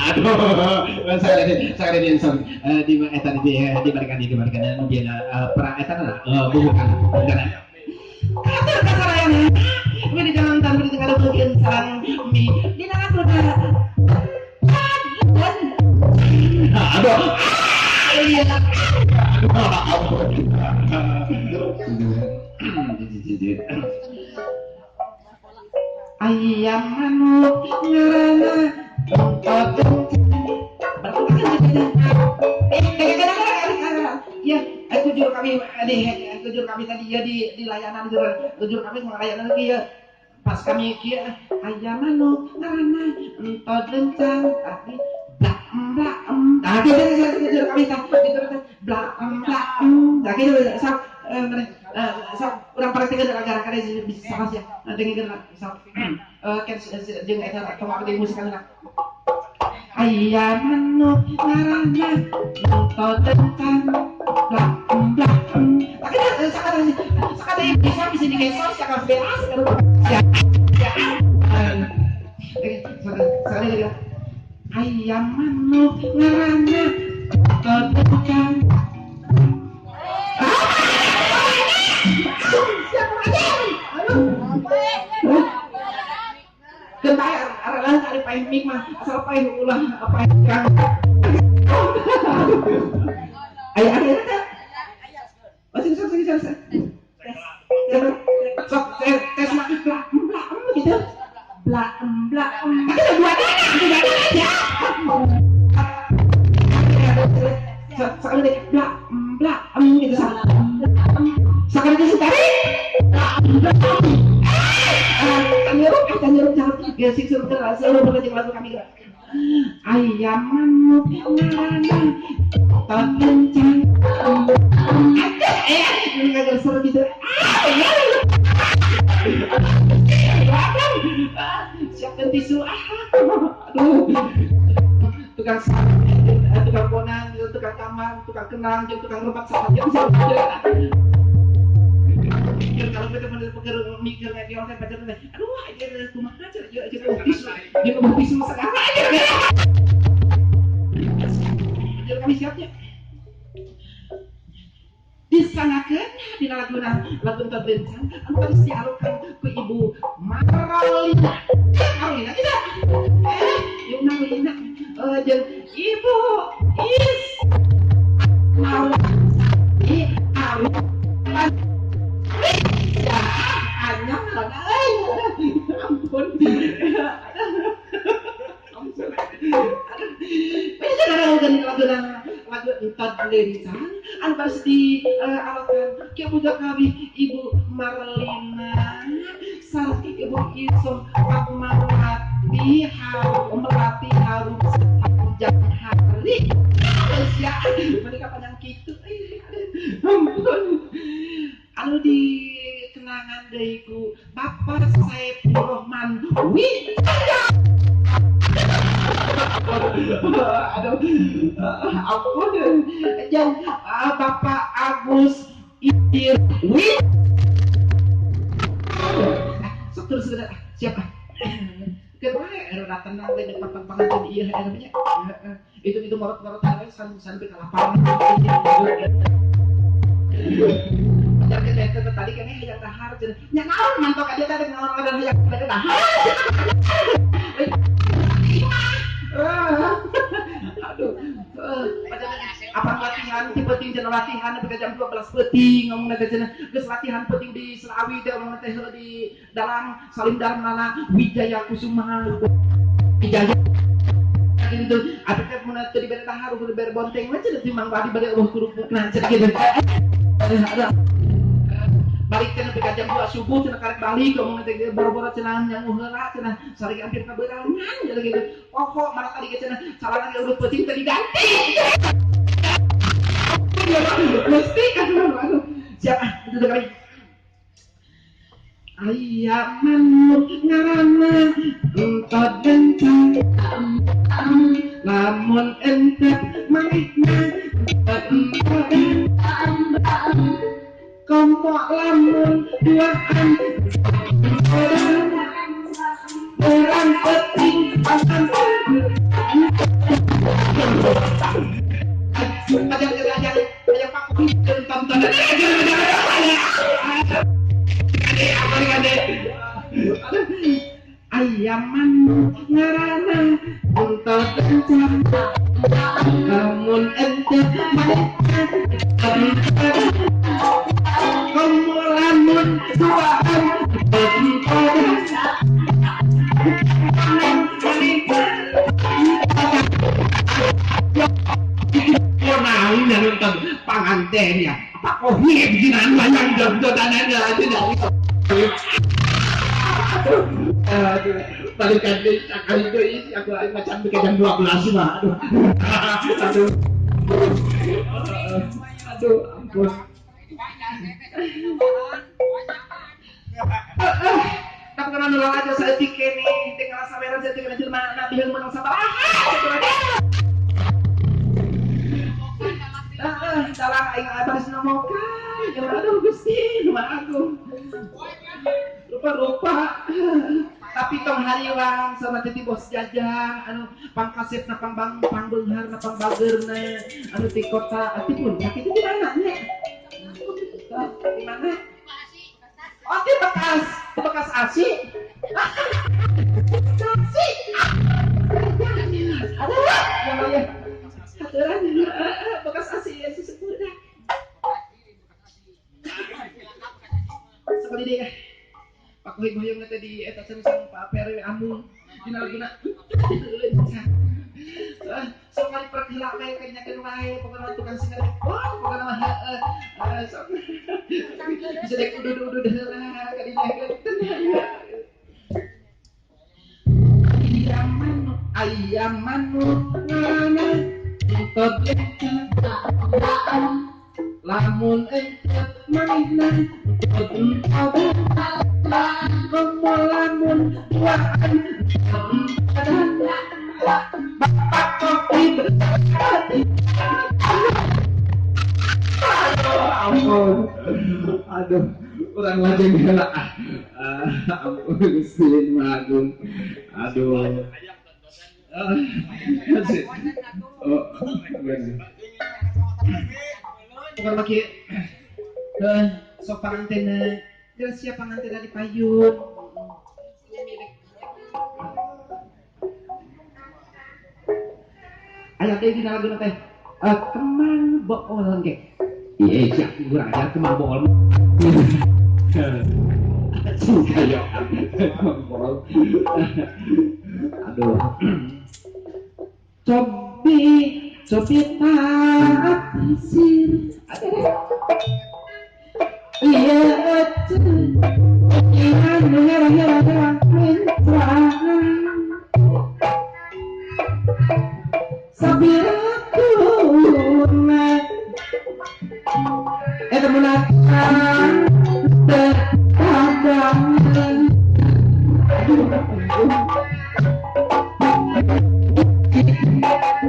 Aduh, saya di di eta di barikan di barikan nu bieu pra eta na bubukan. Katur kasarayana. Di jalan tan di tengah bagian sarang mie di dalam aduh. Iya. Ayam manuk ngaranna ya, jujur kami jujur kami tadi ya di layanan jujur kami layanan lagi ya. Pas kami kieu ayam manuk ngaranna entod lencang tapi blak blak nah gitu jujur kami tah gitu blak blak nah gitu sok sok urang praktekeun agar kade bisa sama sia dengikeun sok jeung eta tong di musik kana ayam manuk ngaranna entod lencang blak blak nah sakada sakada bisa bisa digesor sakada belas ya ya sakada ayam manuk ngaranna entod lencang. Aduh, arahan ari paeh mik mah asal paeh ulah paeh kang. Aya aya teh. Masih sok sok sok. Sok tes mah blak blak gitu. Blak blak. Dua dua ya. Sekali deh blak blak gitu sekali deh tarik blak blak tanyuruk ya sih suruh selalu berlanjut lagu kami ayam manuk ngaranna entod lencang aduh seru gitu siapkan tisu aduh tukang tukang bonang, tukang kamar, tukang kenang, tukang rebat sama jam sama. Kalau kita mikir lagi orang baca aduh aja kumaha aja aja tisu, dia mau tisu sekarang aja. Jadi kami siapnya. Disanakeun dina laguna lagu entod lencang anu tadi dialukan ku Ibu Marolina. Marolina tidak? Ibu Marolina jeung Ibu Is Marwati Arwan ya anyang euy ampun. Lagu entod lencang anu baris dialokan kieu budak kami Ibu Marlina sareng Ibu Iso Fatmawati harum melati harum sepanjang hari ya menikah panjang kitu ampun anu dikenangan deui ku Bapak Saiful Rohman Wijaya. Aduh, ampun, yang Bapak Agus Irwin. Sok terus siapa? Kedua, era tenang deh depan pangan iya namanya. Itu morot-morot sampai ke lapangan. Jangan tadi kan yang dahar, nya naon mantok aja tadi naon ada yang dahar. Aduh, apa latihan penting cenah latihan nepi ka jam 12 peuting ngomongna teh cenah geus latihan penting di Selawi teh ngomongna teh di dalang Salim Darmana Wijaya Kusuma Wijaya gitu atuh teh mun teu dibere dahar kudu dibere bonteng we cenah ti Mang Wadi bade eueuh kerupukna cenah kitu. Balik cenah nepi ka jam 2 subuh cenah karek balik ngomongna teh boro-boro cenah nyangu heula cenah sari hampir kaberangan cenah gitu. Pokok marah tadi cenah calana ge udah peuting teh diganti. Mesti siap ah itu kali. Ayam manuk ngaranna entod lencang lamun entep manehna entodan kompok lamun duaan orang penting akan Ya, Pak Kohib jinan wayang dog-doganan aja dari. Aduh, balikan deui sakali deui aku aing macan ke jam 12 mah. Aduh. Aduh. Aduh, ampun. Tapi kalau nulak aja saya dikene, dengan saweran saya dikene jelema nabi yang menang sabaraha. Salah aing baris nomokan. Ya aduh Gusti, nu agung. Rupa-rupa. Tapi tong hariwang sama titi bos jajang anu pangkasepna pangbang pangbeungharna pangbageurna anu ti kota ti puncak itu di mana nya? Di mana? Oh, di bekas ASI. Asi. Aduh, ya ya. Aturan bekas ASI ya sesungguhnya. Sekali deh. Pak Kuhib hoyong teh di eta sareng Pak PRW Amung dina laguna. Sok kali perkila we kanyakeun wae pokona tukang singer. Wah, pokona mah heeh. Sok. Bisa dek udud-udud heula kadinya. Ayam manu ngaranna entot lamun entot manehna entot komo lamun duaan bapak kopi. Aduh, ampun. Aduh, urang lajeng heula. Ampun Gusti Agung. Aduh. Oh, bukan lagi. Sok pangantena, geus siap pangantena di payun. Aya teh dina laguna teh kemang bool ge. Iya, siap kurang ajar kemang bool. Suka ya. Kemang bool. Aduh. Cobi, cobi tapisir. Iya, sabiratuna eta menakan terpadang.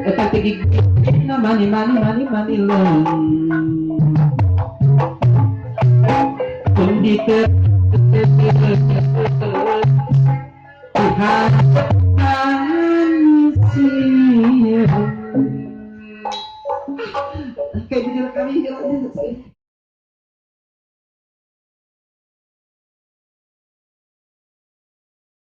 Eta tegi mani mani mani mani leng kundi te Tuhan kayak begini kami.